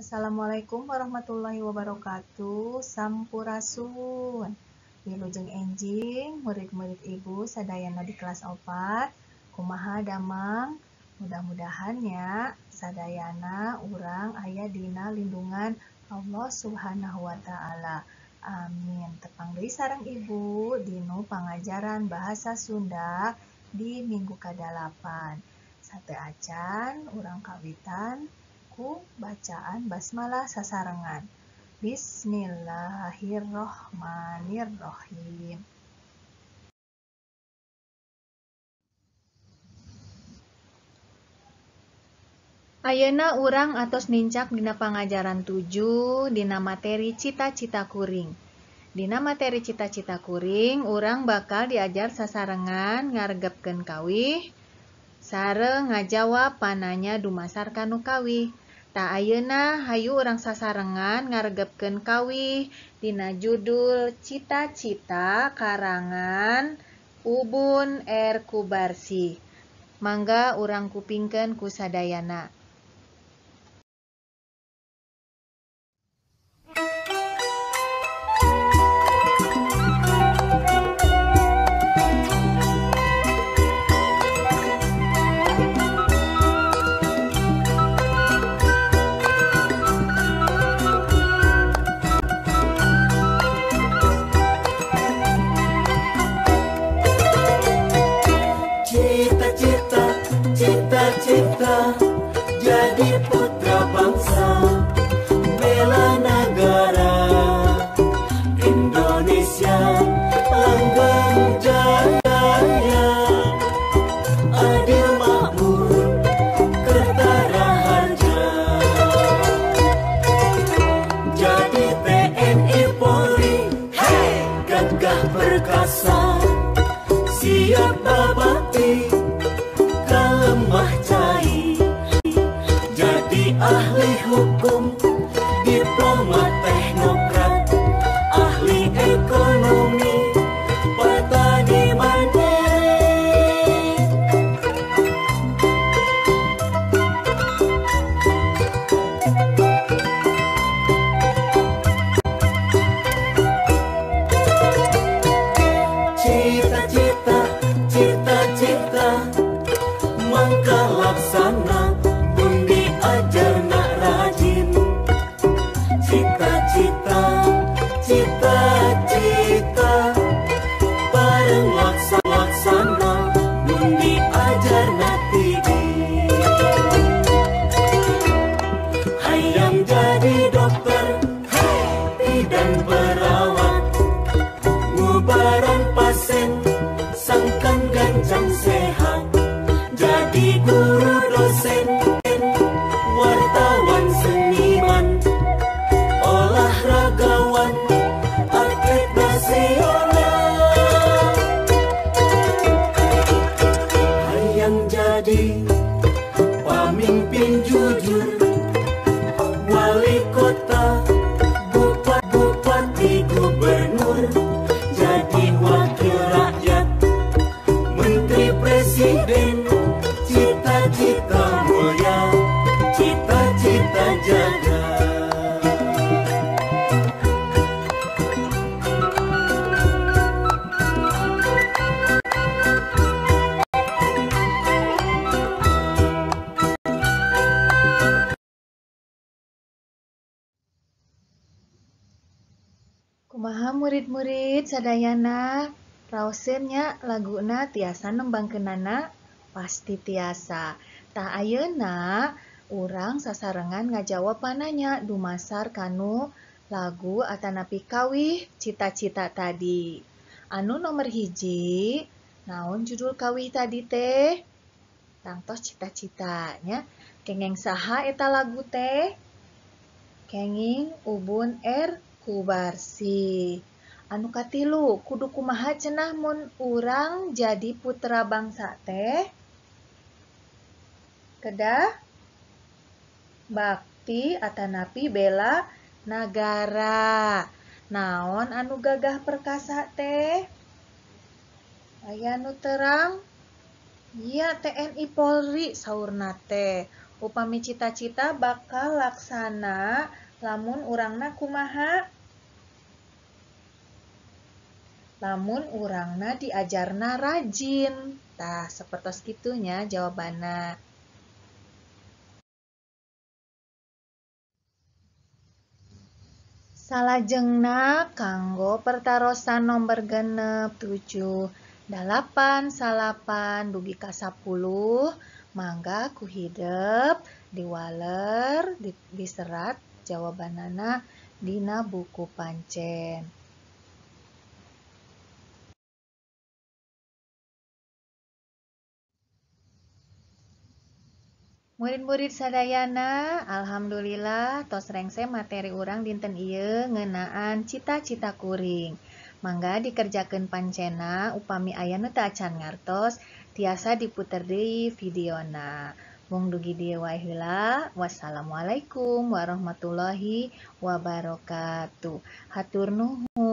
Assalamualaikum warahmatullahi wabarakatuh. Sampurasun. Wilujeng enjing murid-murid ibu sadayana di kelas 4. Kumaha damang? Mudah-mudahan nya sadayana urang aya dina lindungan Allah Subhanahu wa taala. Amin. Tepang deui sareng ibu dinu pangajaran bahasa Sunda di minggu ka-8. Sate acan urang kawitan ku bacaan basmalah sasarengan. Bismillahirrohmanirrohim. Ayeuna urang atos nincak dina pangajaran 7 dina materi cita-cita kuring. Dina materi cita-cita kuring urang bakal diajar sasarengan ngaregepkeun kawih sareng ngajawab pananya dumasar kanu kawih. Tah ayeuna hayu urang sasarengan ngaregepkeun kawih dina judul Cita-cita karangan Ubun R. Kubarsih. Mangga urang kupingkeun ku sadayana. Cita-cita jadi putra bangsa, bela negara Indonesia langgeng jaya, adil makmur kerta raharja. Jadi TNI Polri, hey, gagah perkasa, siap berbakti lemah cai. Jadi ahli hukum, diplomat teknokrat, ahli ekonomi, petani mandiri. Cita-cita, cita-cita mangka laksana, bundi ajar nak rajin. Cita-cita, cita-cita bareng laksana, bundi ajar nak tinggi. Hayang jadi dokter, bidan perawat, ngubaran pasien, sangkan gancang sehat. Jadi guru dosen, wartawan seniman, olahragawan, atlet nasional. Hayang jadi pemimpin jujur, wali kota, bupati, gubernur, jadi wakil rakyat, menteri presiden. Cita-cita mulia, cita-cita jaga. Kumaha murid-murid sadayana, raoseun nya laguna tiasa nembangkeunana? Pasti tiasa. Tah ayeuna urang sasarengan ngajawab pananya dumasar kanu lagu atanapi kawih cita-cita tadi. Anu nomor 1, naon judul kawih tadi teh? Tangtos cita-citanya. Kengeng saha eta lagu teh? Kenging Ubun R. Kubarsih. Anu katilu, kudu kumaha cenah mun urang jadi putra bangsa teh? Kedah bakti atanapi bela nagara. Naon anu gagah perkasa teh? Aya nu terang? Iya, TNI Polri saurna teh. Upami cita-cita bakal laksana lamun urangna kumaha? Lamun urangna diajarna rajin. Tah, sapertos kitu nya jawabanna. Salajengna kanggo pertarosan nomor 6, 7, 8, 9 dugi ka 10, mangga ku hidep diwaler diserat jawabanana dina buku pancen. Murid-murid sadayana, alhamdulillah tos rengse materi urang dinten ieu ngeunaan cita-cita kuring. Mangga dikerjakeun pancena upami aya nu teu acan ngartos tiasa diputer deui videona. Mung dugi dieu wae heula. Wassalamualaikum warahmatullahi wabarakatuh. Hatur nuhun.